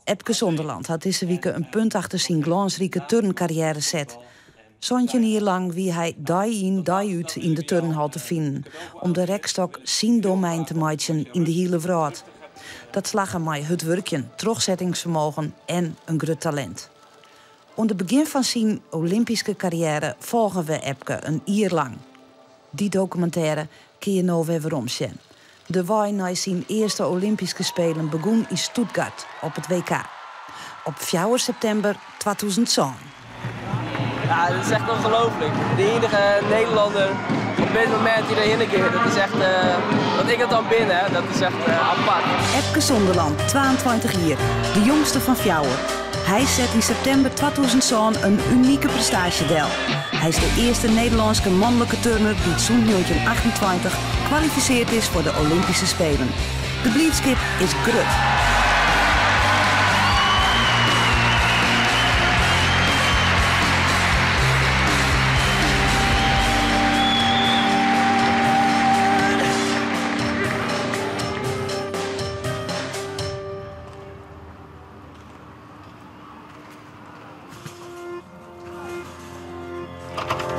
Epke Zonderland hat dizze wike in punt achter syn glânsrike turnkarriêre set. 17 jier lang wie hy dei yn, dei út yn de turnhal te finen om de rekstok syn domein te meitsjen yn de hiele wrâld. Dat slagge mei hurd wurkjen, trochsettingsfermogen en in grut talint. Oan de begjin fan syn Olympyske karriêre folgen we Epke in jier lang. Dy dokumintêre kin je no wer werom sjen. De wei nei syn earste Olympyske Spelen begûn yn Stuttgart op it WK. Op 4 septimber 2007. Ja, dat is echt ongelooflijk. De enige Nederlander op dit moment die erheen keert. Dat is echt, dat ik het dan binnen, dat is echt apart. Epke Zonderland, 22 jier, de jongste fan fjouwer. Hy set yn septimber 2007 in unike prestaasje del. Hy is de earste Nederlânske manlike turner dy't sûnt 1928 kwalifisearre is foar de Olympyske Spelen. De blydskip is grut.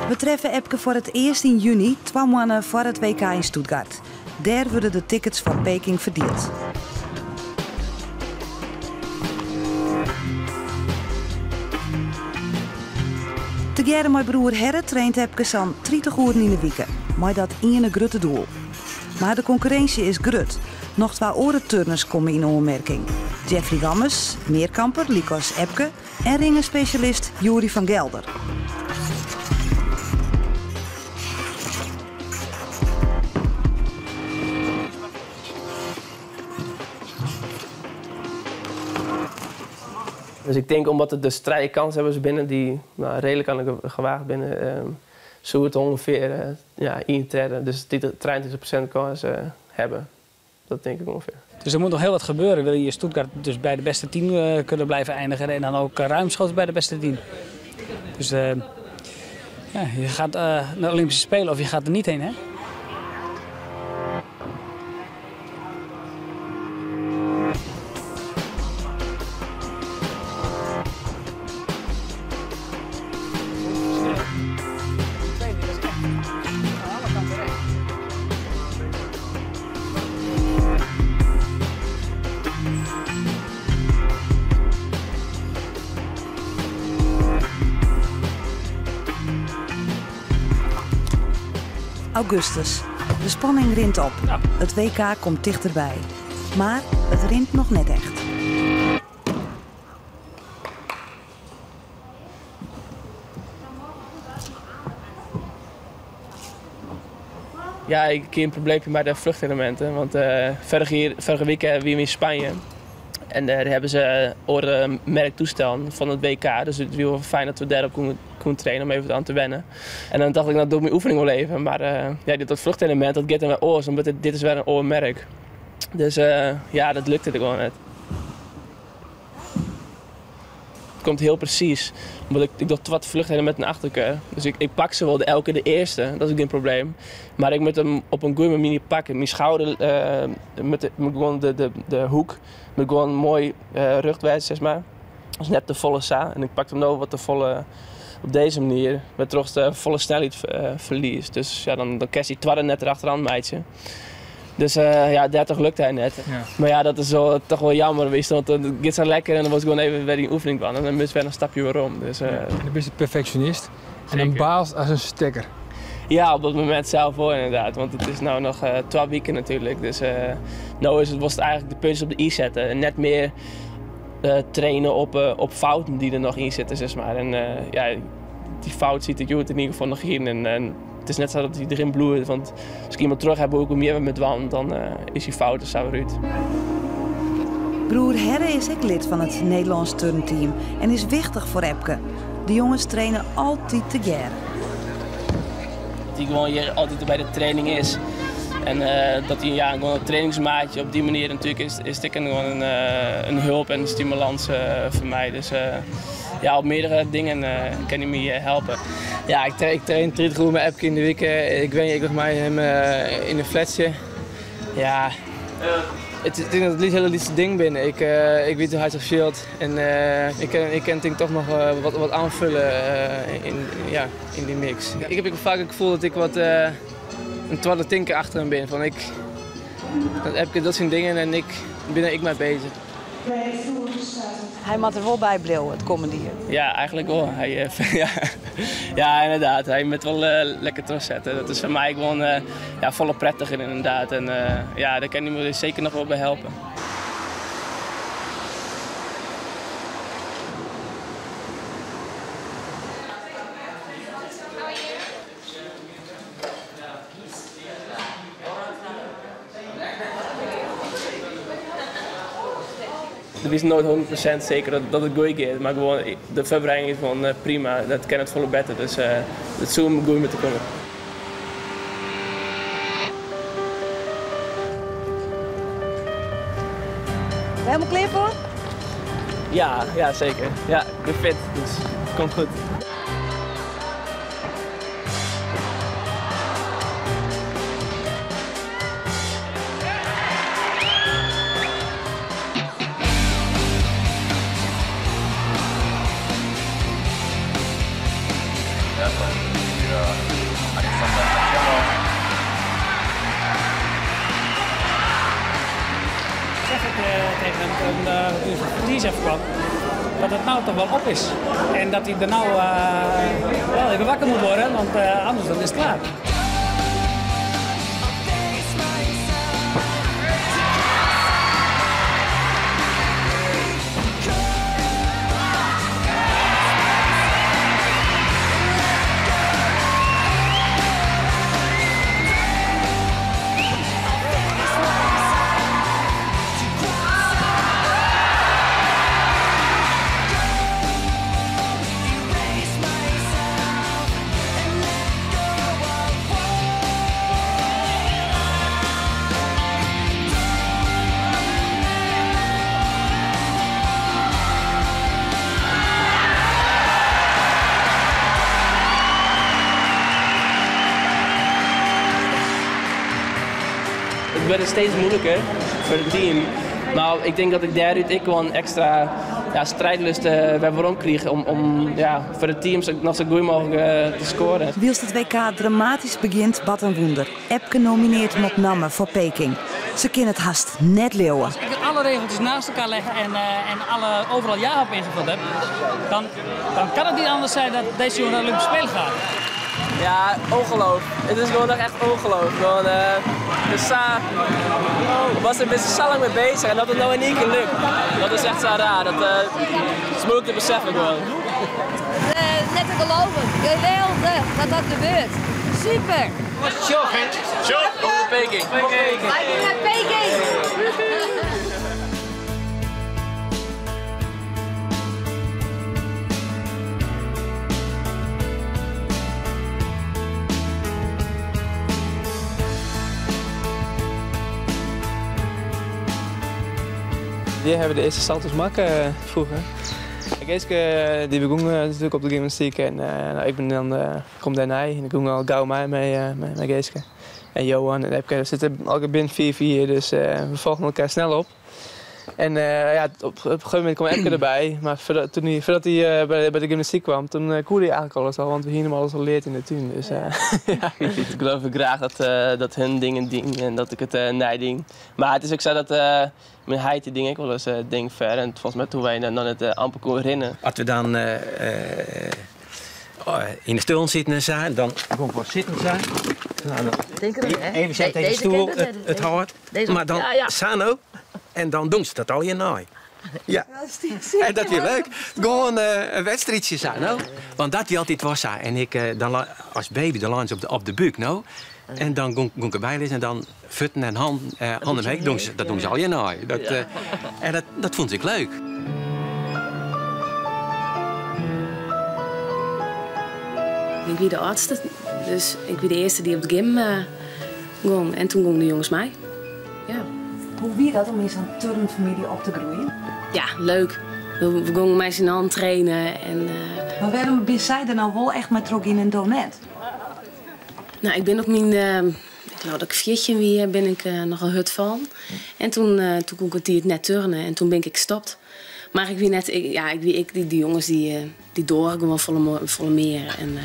We treffe Epke foar it earst yn juny, 2 moanne foar it WK yn Stuttgart. Dêr wurde de tickets foar Peking ferdield. Tegearre mei broer Herre traint Epke sa'n 30 oeren yn 'e wike, mei dat iene grutte doel. Mar de konkurrinsje is grut. Noch twa oare turners komme yn oanmerking. Jeffrey Wammes, mearkamper lykas Epke, en ringenspesjalist Yuri van Gelder. Dus ik tink omdat it dus trije kanshawwers binne dy't nou, reedlik oan de gewaach binne, soe it ûngefear ja, ien tredde, dus 23% kâns hawwe. Dat tink ik ûngefear. Dus er moet nog heel wat gebeuren. Wil je in Stuttgart dus bij de beste 10 kunnen blijven eindigen en dan ook ruimschoots bij de beste 10. Dus ja, je gaat naar de Olympische Spelen of je gaat er niet heen, hè? Augustus. De spanning rint op. It WK komt tichterby. Mar it rint noch net echt. Ja, ik hie in probleempje mei de fluchteleminten. Want foarige wike wiene we yn Spanje. En dêr hawwe se oare merktoestellen fan it WK. Dus it wie wol fijn dat we dêrop koene trainen om even oan te wennen. En dan tocht ik, no doch ik myn oefening wol even. Mar ja, dat fluchtelement dat giet dan wer oars, omdat dit is wer in oar merk. Dus ja, dat lukte der gewoan net. It komt hiel presys, omdat ik doch twa fluchtelementen achter elkoar. Dus ik pak se wol elke kear de earste, dat is gjin probleem. Mar ik moat him op in goede manier pakke. Myn skouder moat gewoan de hoek moat gewoan moai rjocht wêze, sis mar. Dus net te folle sa. En ik pak him no wat te folle op dizze manier, wêrtroch't de folle snelheid ferliest. Dus ja, dan kinst dy twadde net derachteroan meitsje. Dus ja, dêrtroch lukte hy net. Ja. Mar ja, dat is wol, toch wol jammer, witst, want it giet sa lekker en dan wolst gewoan even wer dyn oefening dwaan en dan moatst wer in stapje werom. Dus, ja, dan bist in perfeksjonist en dan baalst as in stekker. Ja, op dat momint sels wol ynderdaad, want it is no noch 2 wiken natuerlik. Dus no is it, wolst eigentlik de puntjes op de i sette en net mear traine op fouten dy't der noch yn sitte, sis mar. En ja, dy fout sit der hjoed yn ieder gefal noch yn. En it is net sa dat hy deryn bliuwt, want as ik iemand troch ha hoe ik mear mei dwaan, dan is dy fout der sa wer út. Broer Herre is ek lid fan it Nederlânsk turnteam en is wichtich foar Epke. De jonges traine altyd tegearre. Dat hy gewoan hjir altyd by de training is. En dat hy ja, gewoan in trainingsmaatje op dy manier natuerlik is, is it ek gewoan in help en in stimulans foar my. Dus ja, op meardere dingen kin hy my helpe. Ja, ik train 30 oeren mei Epke yn de wike. Ik wenje ek noch mei him yn in flatsje. Ja. It is dat it hiele lytse dingen binne. Ik, ik wit hoe't hy sich fielt en ik kin, ik kin tink toch noch wat, wat oanfolje yn, ja, yn dy mix. Ik ha ek faak it gefoel dat ik wat in twadde tinker achter him bin. Fan ik, dat Epke docht syn dingen en ik bin der ek mei beuzich. Hy moat der wol by bliuwe it kommende jier. Ja, eigenlik wol. Hy, ja, ja, ynderdaad. Hy moat wol lekker trochsette. Dat is foar my gewoan ja, folle prettiger ynderdaad. En ja, dêr kin hy my seker noch wol by helpe. It is noait 100% seker dat it goed giet, mar gewoan de foarbereiding is gewoan prima. Dat kin net folle better, dus it soe goed moatte komme. Helemaal klear foar? Ja, ja seker. Ja, ik bin fit, dus it komt goed. Zeg ik tegen hem toen hij even kwam, dat het nou toch wel op is. En dat hij er nou wel even wakker moet worden, want anders dan is het klaar. Het werd steeds moeilijker voor het team. Maar ik denk dat ik daaruit ik wel een extra ja, strijdlust wer werom kreeg om ja, voor het team nog zo goed mogelijk te scoren. Wylst it WK dramatysk begjint, bart in wûnder. Epke nominearret him op namme foar Peking. Se kinne it hast net leauwe. As ik alle regeltjes naast elkaar leg en alle, overal ja op ingevuld heb, dan kan het niet anders zijn dat deze jongen naar de Olympische Spelen gaat. Ja, ongeloof. Het is gewoon nog echt ongeloof. Gewoon, de Sa was er best zo lang mee bezig en dat het nou in één keer lukt. Dat is echt zo raar. Dat is moeilijk te beseffen gewoon. Net te geloven. Geweldig dat dat gebeurt. Super. Tjok, hè? Tjok, op naar Peking. Wij gaan naar Peking. Die hebben de eerste salto's maken vroeger. Geeske die begon natuurlijk op de gymnastiek en nou, ik ben dan, kom daarna en ik ging al gauw mee met Geeske. En Johan en Epke, we zitten elke binnen 4-4, dus we volgen elkaar snel op. En ja, op een gegeven moment kwam Epke erbij, maar voordat hij bij de gymnastiek kwam, toen koerde hij eigenlijk alles al, want we hadden hem alles al geleerd in de tuin. Dus, ja. Ik geloof ik graag dat hun dingen ding en dat ik het nee ding. Maar het is ook zo dat mijn heit die ding ik wel eens ding ver en volgens mij toen wij dan het amper konden rennen. Als we dan in de stoel zitten en zo, dan gewoon voor zitten zijn. Nou, dan Denk erom, hè? even tegen de Deze stoel, kent het, het hart. Deze Maar dan ja, ja. Sano, en dan doen ze dat al je naai. Ja. En dat is leuk. Gewoon een wedstrijdje zijn, no? Want dat die altijd was. En ik dan als baby dan lag ze op de buik, no? En dan kon ik erbij liggen en dan voeten en handen omheen. Dat doen ze al je naai. Dat, en dat vond ik leuk. Ik ben de oudste, dus ik ben de eerste die op de gym ging. En toen gingen de jongens mij. Ja. Hoe wie dat om in zo'n turnfamilie op te groeien? Ja, leuk. We gingen mij zijn hand trainen. En, Maar waarom ben zij er nou wel echt met trok in en donet? Nou, ik ben op mijn, Ik leau dat ik 14 wie, bin ik nochal hurd fallen. En toen, toen koe ik in tiid net turnen en toen bin ik stopt. Mar ik wie net, ik, ja, ik wie ek dy, dy jonges dy, dy doare gewoan folle, folle mear. En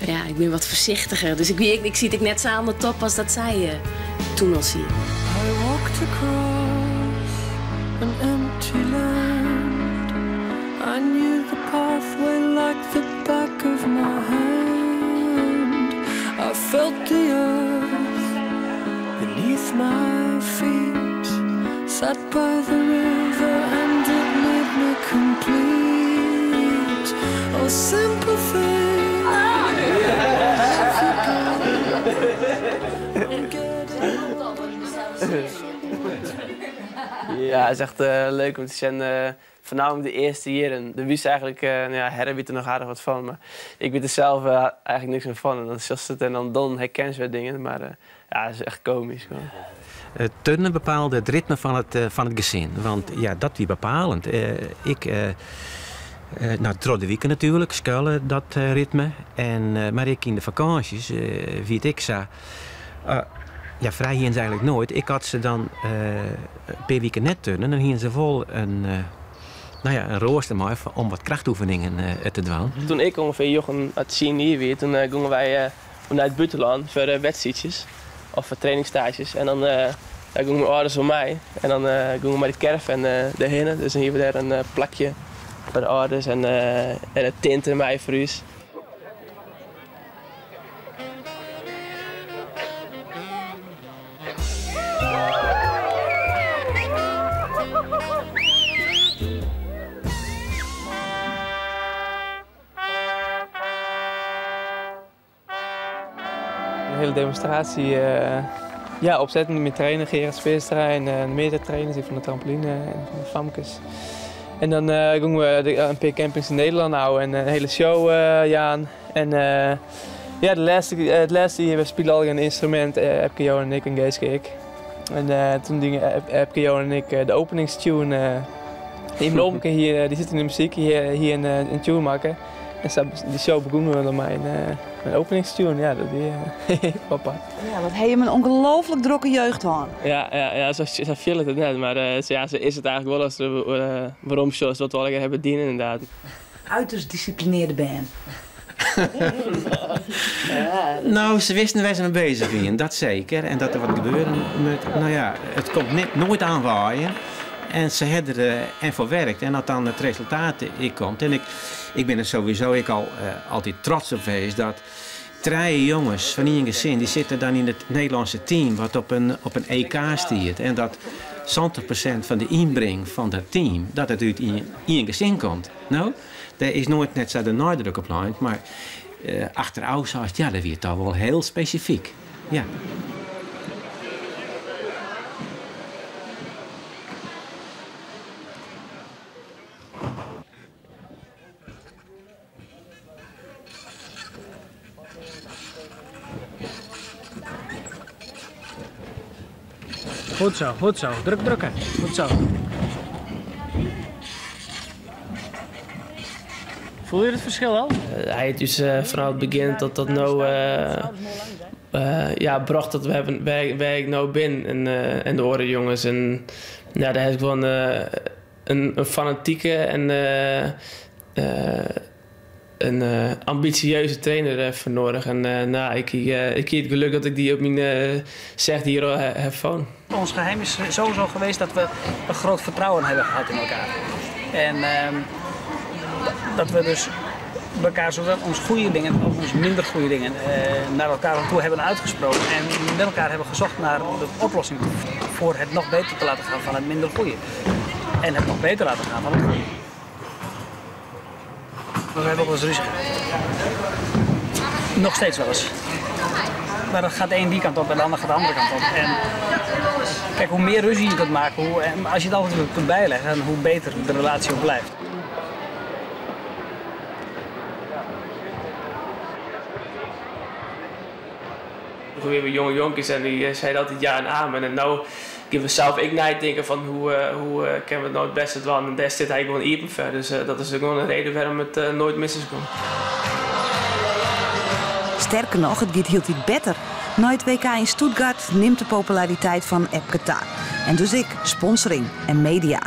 ja, ik bin wat foarsichtiger. Dus ik, wie, ik, ik siet ek net sa oan de top as dat sy toen al sieten. I walked across an empty land. I knew the pathway like the back of my hand. I felt the earth beneath my feet. Sat by the river and it made me complete. Oh, simple thing. I'm getting Ja, het is echt leuk om te zien. Voornamelijk de eerste jaren. De wist eigenlijk, nou ja, Herre weet er nog aardig wat van, maar ik weet er zelf eigenlijk niks meer van. En dan zit het en dan herken ze weer dingen, maar ja, het is echt komisch. Gewoon. Het turnen bepaalde het ritme van het gezin, want ja, dat wie bepalend. Ik, nou, door de weekend natuurlijk, schuilen dat ritme. En, maar ik in de vakanties, weet ik zo. Ja, vrij hier eigenlijk nooit. Ik had ze dan per weekend net turnen, dan gingen ze vol een, nou ja, een rooster maar om wat krachtoefeningen te doen. Toen ik ongeveer Jochem had zien hier weer, toen gingen wij naar het buitenland voor wedstrijdjes of voor trainingsstages. En dan daar gingen mijn ouders voor mij. En dan gingen we met de caravan daarheen. Dus dan hier daar een plakje voor de ouders en het tinten mij voor ons. Een hele demonstratie, ja, opzetten met trainer Gerard Speerstra en de meerdere trainers die van de trampoline en van de famkes. En dan gingen we een paar campings in Nederland houden en een hele show, Jaan. En ja, het laatste hier, we spelen al een instrument, Epke, Johan en ik en Geeske ik. En toen gingen Epke, Johan en ik de openingstune. Die Blomke hier, die zit in de muziek, hier een tune maken. En die show begonnen we dan mijn openingstune, ja, dat die papa. Ja, wat heb je een ongelooflijk drukke jeugd gehad. Ja, ja, ja, zo viel het net, maar ja, zo is het eigenlijk wel als we waarom shows wat we al hebben dienen inderdaad. Uiterst disciplineerde band. Nou, ze wisten waar ze mee bezig waren, dat zeker. En dat er wat gebeuren moet, nou ja, het komt net nooit aanwaaien. En ze hebben er en voor werkt. En dat dan het resultaat ik komt. En ik ben er sowieso ik al altijd trots op geweest dat drie jongens van één gezin die zitten dan in het Nederlandse team wat op een EK stiert. En dat 70% van de inbreng van dat team, dat het uit één gezin komt. Nou, daar is nooit net zo de nadruk op lijn, maar achteraf zei het, ja, dat werd toch wel heel specifiek. Ja. Goed zo, goed zo. Druk, drukken. Goed zo. Voel je het verschil al? Hij heeft dus vanaf het begin tot dat nou ja, bracht dat we hebben, wij ik nou ben en de oren jongens. En ja, daar heb ik wel een fanatieke en een ambitieuze trainer voor nodig. En nou, ik heb het geluk dat ik die op mijn zeg hier al heb van. Ons geheim is sowieso geweest dat we een groot vertrouwen hebben gehad in elkaar. En dat we dus elkaar zowel onze goede dingen als onze minder goede dingen naar elkaar toe hebben uitgesproken. En met elkaar hebben gezocht naar de oplossing voor het nog beter te laten gaan van het minder goede. En het nog beter laten gaan van het goede. Maar we hebben ook wel eens ruzie gehad. Nog steeds wel eens. Maar dan gaat de een die kant op en de ander gaat de andere kant op. En kijk, hoe meer ruzie je kunt maken, en als je het altijd kunt bijleggen, dan hoe beter de relatie ook blijft. We weer jonge jonkies en die zeiden altijd ja en amen. En nou ik we zelf ik nadenken van hoe kunnen we het nou het beste doen. En daar zit hij gewoon even ver. Dus dat is ook gewoon een reden waarom het nooit mis is gekomen. Sterker nog, het gaat heel iets beter. Nei it WK yn Stuttgart nimt de populariteit fan Epke ta. En dus ek sponsoring en media.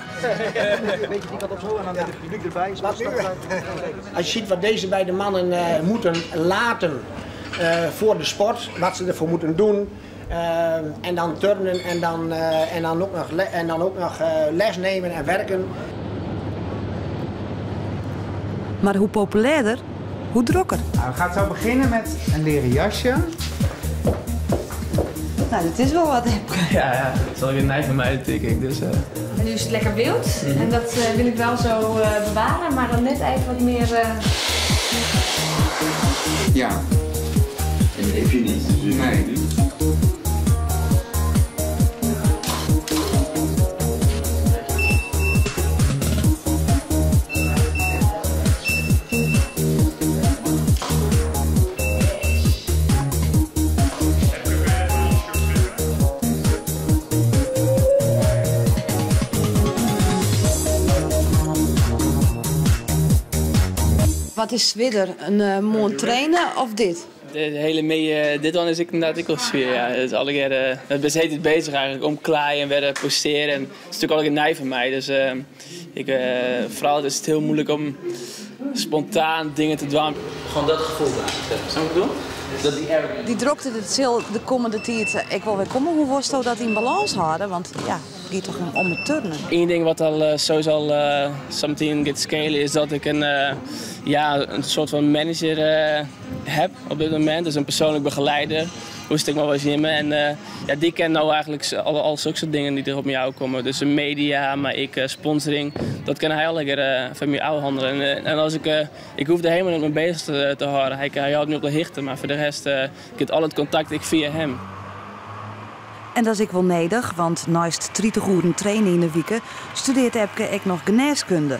Als je ziet wat deze beide mannen eh, moeten laten eh, voor de sport, wat ze ervoor moeten doen. Eh, en dan turnen en dan, en dan ook nog, en dan ook nog les nemen en werken. Mar hoe populêrder, hoe drokker. Nou, we gaan zo beginnen met een leren jasje. Nou, dat is wel wat, Epke. Ja, het zal geen nijf van mij, denk ik. Dus. En nu is het lekker wild. En dat wil ik wel zo bewaren, maar dan net even wat meer. Ja. En dat heb je niet. Dus Nee. Wat is swierder, in moarn traine of dit? De hele mee, dit dan is ik inderdaad ik wel zwier. Ja. Het is alle keer, het is heet het bezig eigenlijk om klaaien en weer posteren. En het is natuurlijk al een nij van mij. Dus ik, vooral is het heel moeilijk om spontaan dingen te doen. Gewoon dat gevoel daar. Snap je wat ik bedoel? Dat die arrogance. Die drokte het sil de komende tiid. Ik wil weer komen. Hoe worst dat in balans houden? Want ja, het gaat toch om het turnen. Eén ding wat al sowieso al something gaat scalen is dat ik ja, een soort van manager heb op dit moment. Dus een persoonlijk begeleider. Hoe ik maar wel eens nemen. En ja, die kent nou eigenlijk al zulke soort dingen die er op mij komen. Dus de media, maar ik sponsoring. Dat kan hij al lekker van mij handelen. En als ik, ik hoef er helemaal niet mee bezig te houden. Hij houdt me op de hichte, maar voor de rest ik heb al het contact ik via hem. En dat is ik wel nedig, want naast 30 uur trainen in de week studeert Epke ook nog geneeskunde.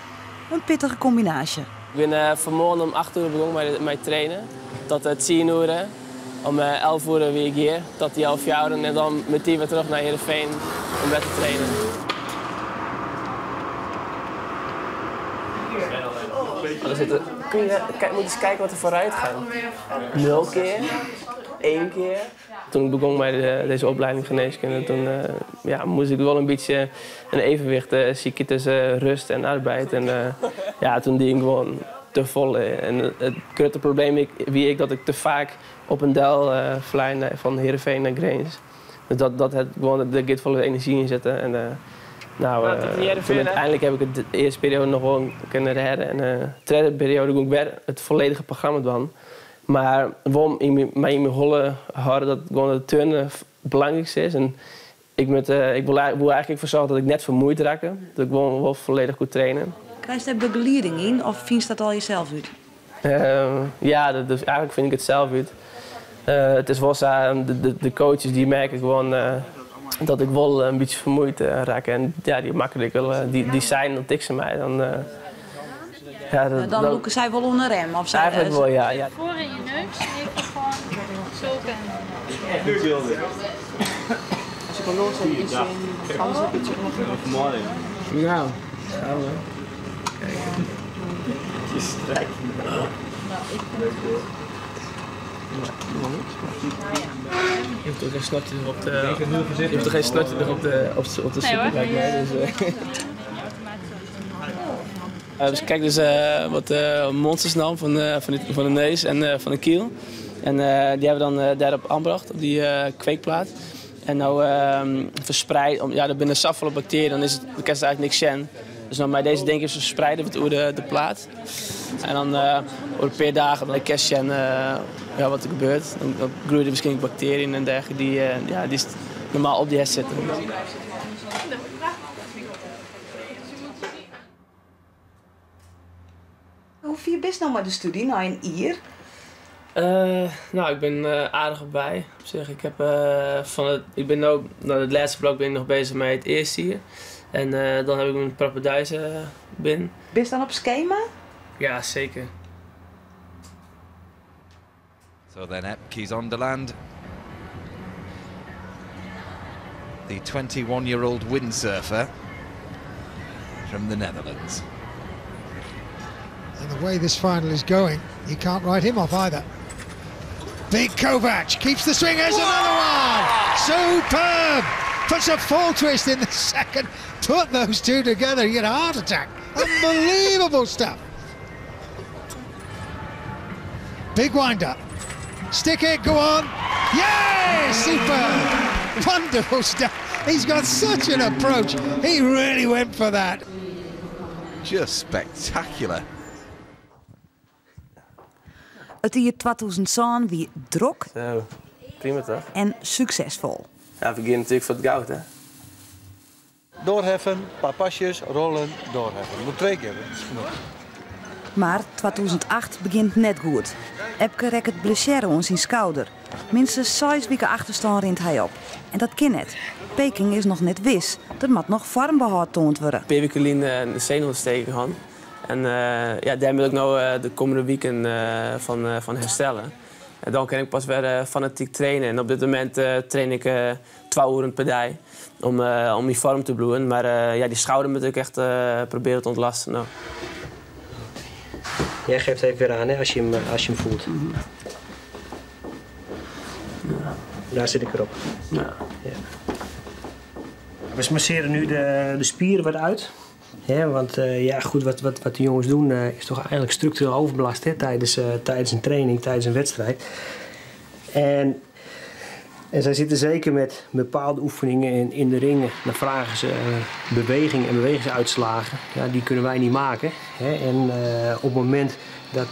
Een pittige combinatie. Ik ben vanmorgen om 8 uur begonnen met trainen. Tot 10 uur. Om 11 uur weer ik hier, tot die half jaar en dan meteen weer terug naar Heerenveen om weer te trainen. Oh, er zitten, kun je, kijk, moet eens kijken wat er vooruit gaat. 0 keer, 1 keer. Toen ik begon bij deze opleiding geneeskunde, toen ja, moest ik wel een beetje een evenwicht zoeken tussen rust en arbeid. En ja, toen die ik gewoon te vol. En het grote probleem wie ik dat ik te vaak op een del fly van Heerenveen naar Grins. Dus dat het gewoon de git volle energie in zitten. En Nou, tot Heerenveen, toen hè? uiteindelijk heb ik het de eerste periode nog wel kunnen redden. En de tweede periode kon ik weer het volledige programma doen. Maar waarom in mijn, maar in mijn holle houden dat gewoon het turnen het belangrijkste is. En ik, moet, ik wil wil eigenlijk voor zorgen dat ik net vermoeid raak. Dat ik gewoon wel volledig goed trainen. Krijg je daar begeleiding in of vind je dat al jezelf uit? Ja, dus eigenlijk vind ik het zelf uit. Het is wel zo, de coaches die merken gewoon dat ik wel een beetje vermoeid raak. En ja, die makkelijk wel die zijn dat ik ze mij. Dan, ja, dat, Dan dan loeken zij wel onder rem? Of zij, Eigenlijk wel, ja, ja. Voor in je neus en even gewoon zulke. Als ik al los heb, is alles een beetje nog. Nou, gaan we. Kijk. Het is strak. Je hoeft toch geen snotje erop te, je hoeft toch geen snotje erop de, op de, op de Nee, super, hoor. lijkt mij. Dus. Dus kijk dus wat monsters nam van de neus en van de kiel. En die hebben we dan daarop aangebracht, op die kweekplaat. En nou verspreid, om, ja, er binnen zoveel bacteriën, dan is het, dan kan ze eigenlijk niks zien. Dus nou, bij deze denk ik verspreiden we het over de plaat. En dan over een paar dagen dan kan je zien ja, wat er gebeurt. Dan groeien er waarschijnlijk bacteriën en dergelijke die ja, die normaal op die hest zitten. Hoe vier bist nou maar de studie, nou in Ier? Nou, ik ben aardig op bij. Op zich, ik heb van het, ik ben nou, nou, het laatste blok ben ik nog bezig met het eerste hier. En dan heb ik mijn propedeuse binnen. Ben je dan op schema? Ja, zeker. So then Epke Zonderland, the 21-year-old windsurfer from the Netherlands. And the way this final is going, you can't write him off either. Big Kovac keeps the swing. There's another one. Superb. Puts a full twist in the second. Put those two together, you get a heart attack. Unbelievable stuff. Big wind up. Stick it, go on. Yeah, super. Wonderful stuff. He's got such an approach. He really went for that. Just spectacular. It jier 2007 wie drok Zo, prima toch? en suksesfol. Ja, we gean natuerlik foar it goud, hè? Doorheffen, paar pasjes, rollen, doorheffen. Moet twee keer, dat is genoeg. Mar 2008 begjint net goed. Epke rekket blessearre oan syn skouder. Minstens seis wike achterstân rint hy op. En dat kin net. Peking is noch net wis. Der moat noch foarmbehâld toand wurde. In pear wiken lyn in senuwontsteking hân. En ja, dêr moat ik no de kommende wiken fan herstelle. En dan kin ik pas wer fanatyk traine. En op dit momint train ik twa oeren per dei om yn foarm te bliuwen. Mar ja, dy skouder moat ik echt probearje te ûntlêsten no. Jij geeft even weer aan hè, als je hem, als je hem voelt. Daar zit ik erop. Ja. Ja. We masseren nu de, de spieren wat uit. Hè, want uh, ja, goed, wat, wat, wat de jongens doen uh, is toch eigenlijk structureel overbelast hè, tijdens, uh, tijdens een training, tijdens een wedstrijd. En, en zij zitten zeker met bepaalde oefeningen in, in de ringen. Dan vragen ze beweging en bewegingsuitslagen. Ja, die kunnen wij niet maken. Hè. En op het moment dat,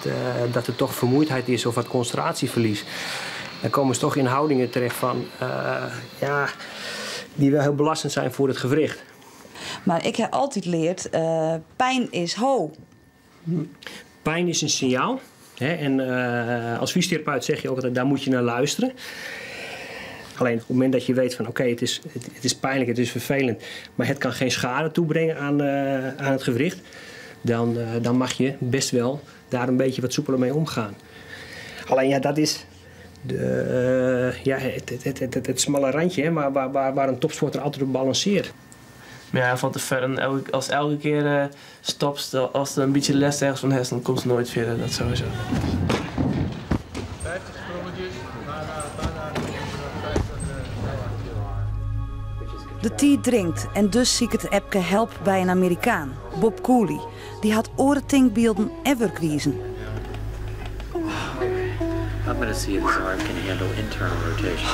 dat er toch vermoeidheid is of wat concentratieverlies, dan komen ze toch in houdingen terecht van ja, die wel heel belastend zijn voor het gewricht. Mar ik ha altyd leard, pyn is ho. Pijn is een signaal. Hè, en als fysiotherapeut zeg je ook altijd, daar moet je naar luisteren. Alleen op het moment dat je weet van oké, het, is, het, het, is pijnlijk, het is vervelend, maar het kan geen schade toebrengen aan, aan het gewricht, dan, dan mag je best wel daar een beetje wat soepeler mee omgaan. Alleen ja, dat is de, ja, het, het, het, het, het smalle randje hè, waar, waar, waar een topsporter altijd op balanceert. Maar ja, van tevoren, als elke keer stopt, als er een beetje les ergens van is, dan komt het nooit verder, dat sowieso. 50 sprongetjes, bijna, bijna 50, De tiid dringt en dus siket Epke help by in Amerikaan, Bob Cooley. Dy hat oare tinkbylden en wurkwizen. I'm going to see if this arm can handle internal rotation.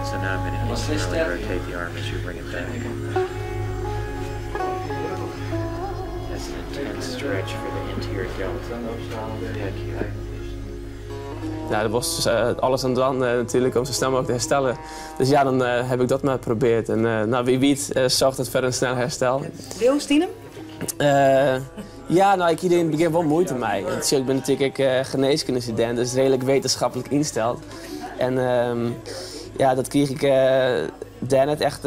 So now I'm going to internally rotate the arm as you bring it back. That's an intense stretch for the anterior delt pec here. Ja, dat was alles aan dwaan natuurlijk om zo snel mogelijk te herstellen. Dus ja, dan heb ik dat maar geprobeerd. En nou, wie weet zorgt het verder een snel herstel. Leaust yn him? Ja, nou, ik hie der yn it begjin wol muoite mei. Ik bin natuerlik ek genêskundestudint, dus reedlik wittenskiplik ynsteld. En ja, dat krige ik dêr net echt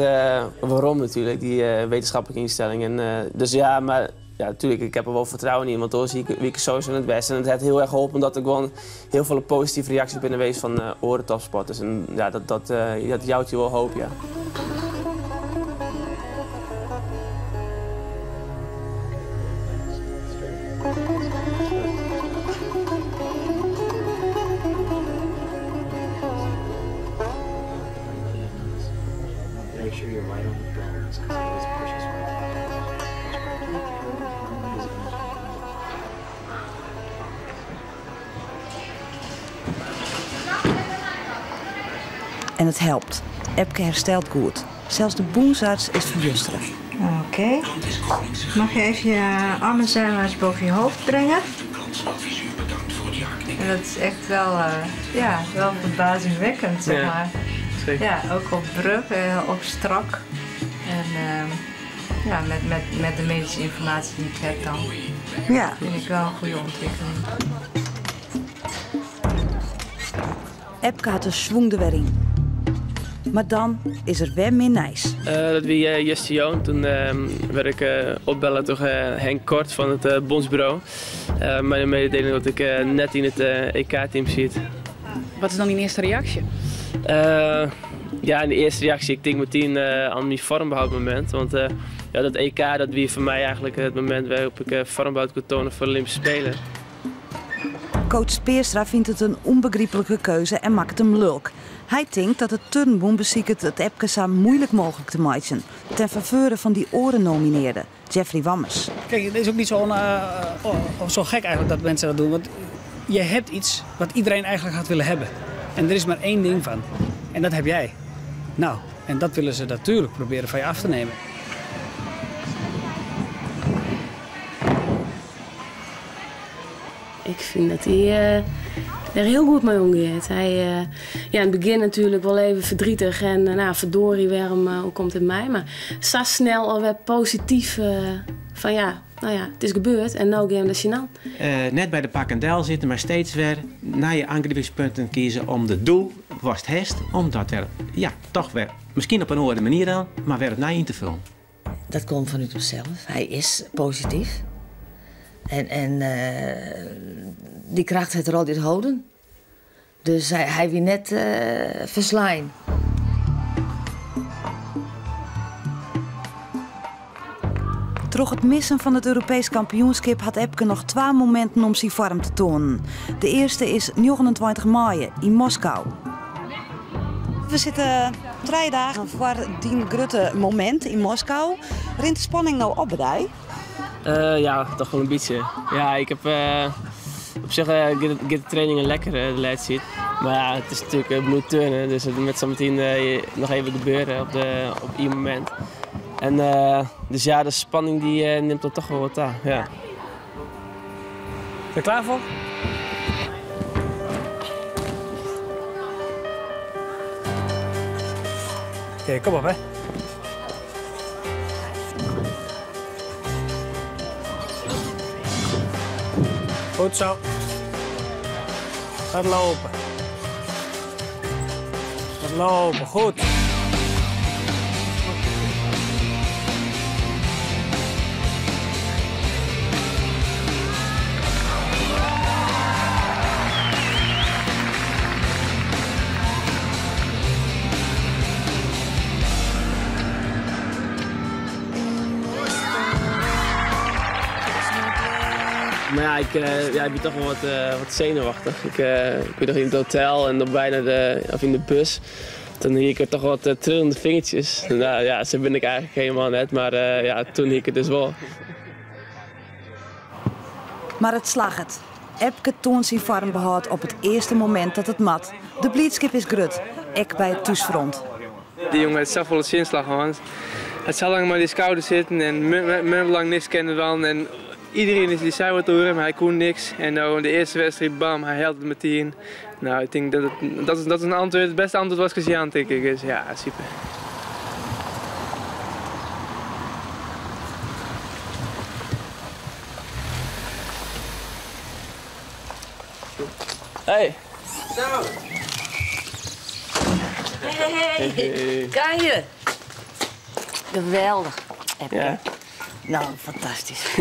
werom natuerlik, dy wittenskiplike ynstelling. En, dus ja, mar ja, natuerlik, ik ha der wol fertrouwen yn, want oars wie ik sowieso net west. En it hat hiel erch holpen dat der gewoan hiel folle positive reaksjes binne west fan oare topsporters. En ja, dat jout je wol hoop, ja. Make sure you're right on the bones because it always pushes right. En it helpt. Epke herstelt goed. Sels de bûnsarts is ferbjustere. Oké. Mag je even je armen zijwaarts boven je hoofd brengen? En dat is echt wel, ja, wel verbazingwekkend, zeg Ja, maar. zeker. Ja, ook op druk, ook strak. En ja, met de medische informatie die ik heb dan. Vind ik wel een goede ontwikkeling. Epke hat de schwung der wer yn. Mar dan is der wer min nijs. Dat wie justerjûn. Doe waard ik opbelle troch Henk Kort fan it bûnsburo. Mei de meidieling dat ik net yn it EK-team sit. Wat is dan dyn earste reaksje? Ja, de earste reaksje, ik tink metien oan myn foarmbehâldmomint. Want ja, dat EK dat wie foar my eigentlik it momint wêrop't ik foarmbehâld koe toane foar de Olympyske Spelen. Coach Speerstra fynt it in ûnbegryplike keuze en makket him lulk. Hy tinkt dat it turnbûn besiket it Epke sa muoilik mooglik te meitsjen, ten faveure fan dy oare nominearde, Jeffrey Wammes. Kijk, het is ook niet zo, zo gek eigenlijk dat mensen dat doen. Want je hebt iets wat iedereen eigenlijk had willen hebben. En er is maar één ding van. En dat heb jij. Nou, en dat willen ze natuurlijk proberen van je af te nemen. Ik fyn dat hy der hiel goed mei omgiet. Hy, ja, yn it begjin natuerlik wol even verdrietig en nou, verdorie, wêrom oerkomt dit my? Mar sa snel alwer posityf fan ja, no ja, it is gebeurd en no gean we der tsjinoan. Net by de pakken del sitte, mar steeds wer nije oangripingspunten kieze om de doel watst hast, om dat wer, ja, toch wer, miskien op in oare manier dan, mar wer opnij yn te fullen. Dat komt fanút himsels. Hy is posityf. En, en dy kracht hat er altyd holden. Dus hy, hy wie net ferslein. Troch it missen fan it Europeesk kampioenskip hat Epke noch twa mominten om syn foarm te toanen. De earste is 29 maaie yn Moskou. We sitte trije dagen foar dyn grutte momint yn Moskou. Rint de spanning no op by dy? Ja, toch wol in bytsje. Ja, ik heb op sich giet de trainingen lekker de lêste tiid. Mar ja, it is natuerlik bliuwt turnen, dus it moat sametien noch even gebeure op de op ien momint. En dus ja, de spanning dy nimt dan toch wol wat ta, ja. Ben je klaar voor? Oké, kom op hè. Goed zo. Laat lopen. Laat lopen, goed. Mar ja, ik, ja, ik bin toch wol wat senuwachtich. Ik, ik wie noch yn it hotel en dan bijna de, of yn de bus. Toen hie ik toch wat trillende fingertjes. Nou ja, sa bin ik eigentlik hielendal net, mar ja, toen hie ik it dus wol. Mar it slagget. Epke toant syn foarmbehâld op it earste momint dat it moat. De bliidskip is grut, ek by it thúsfront. Dy jonge hat safolle tsjinslach hân. Hat sa lang mei dy skouder sitten en lang niks kinnen dwaan. En iderien is dy sei wat oer him, hy koe niks. En no de earste wedstriid, bam, hy hellet it metien. Nou, ik tink dat it, dat is, dat is in antwurd, it bêste antwurd wat ik jaan tink ik. Dus ja, super. Hey. Zo. Hey, hey. Kan je? Geweldich. Ja. Nou, fantastysk.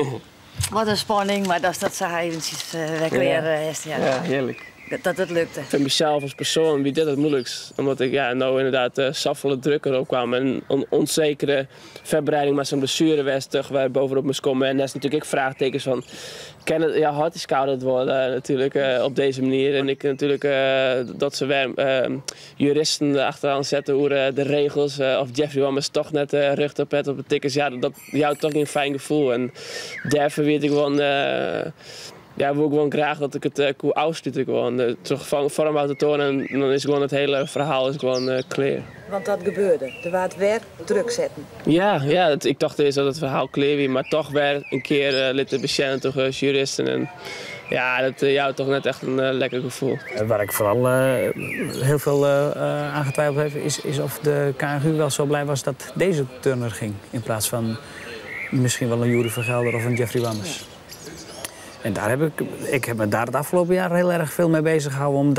Wat in spanning, mar datst dat sa eventsjes wer klear hast. Ja. Ja, hearlik. Dat it lukte. Foar mysels as persoan wie dit it muoilikst. Omdat ik ja, no ynderdaad safolle druk derop kaam en in ûnsekere foarbereiding mei sa'n blessuere west wer bovenop moast komme. En dêr is natuerlik ek fraachtekens fan, kin it, ja, hâldt dy skouder it wol natuerlik op dizze manier. En ek natuerlik dat se wer juristen achteroan sette oer de regels. Of Jeffrey Wammes toch net rjocht op het op de tickets. Ja, dat jout toch gjin fijn gefoel. En dêrfoar wie ik gewoan, ja, woe ik gewoan graach dat ik it koe ôfslute. Gewoan troch foarm te toanen en dan is gewoan it hiele ferhaal is gewoan klear. Want dat gebeurde. Der waard wer druk setten. Ja, ja, ik tocht earst dat it ferhaal klear wie, mar toch wer in kear litte besjen troch juristen. En ja, dat jout toch net echt in lekker gefoel. Waar ik vooral heel veel aan getwijfeld heb, is of de KNGU wel zo blij was dat deze turner ging. In plaats van misschien wel een Yuri van Gelder of een Jeffrey Wammes. En daar heb ik, ik heb me daar het afgelopen jaar heel erg veel mee bezig gehouden om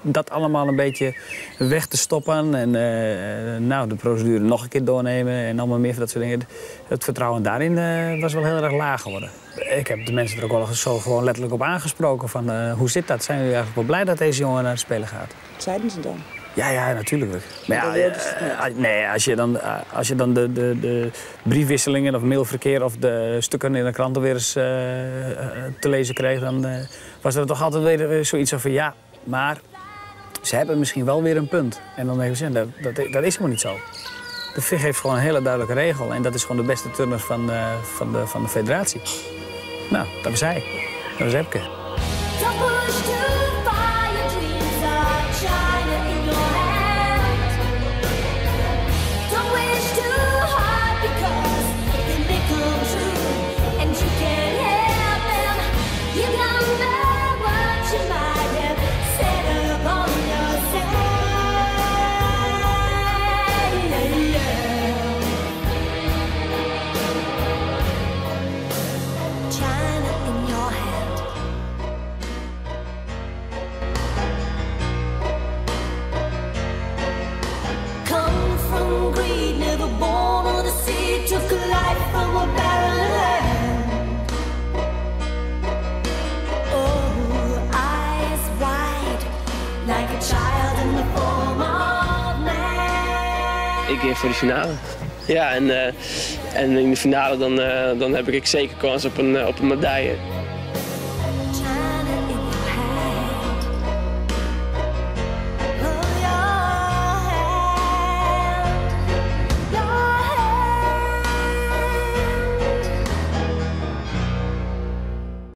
dat allemaal een beetje weg te stoppen. En nou, de procedure nog een keer doornemen en allemaal meer van dat soort dingen. Het vertrouwen daarin was wel heel erg laag geworden. Ik heb de mensen er ook wel zo gewoon letterlijk op aangesproken van hoe zit dat? Zijn jullie eigenlijk wel blij dat deze jongen naar de Spelen gaat? Wat zeiden ze dan? Ja, ja, natuurlijk. Maar ja, nee, als je dan de briefwisselingen of mailverkeer of de stukken in de kranten weer eens te lezen kreeg, dan was er toch altijd weer zoiets van ja, maar ze hebben misschien wel weer een punt. En dan denk ik, ja, dat is helemaal niet zo. De FIG heeft gewoon een hele duidelijke regel en dat is gewoon de beste turner van de federatie. Nou, dat was hij. Dat was Epke. Don't push too far, your dreams are china in your hand. Don't wish too hard because they may come true and you can't help them. You don't know what you might have set upon yourself. China in your hand. Come from greed, never born of the sea, took a life from a barren land. Oh, eyes wide, like a child in the form of man. Ik ga voor de finale. Ja, en in de finale dan heb ik zeker kans op een medaille.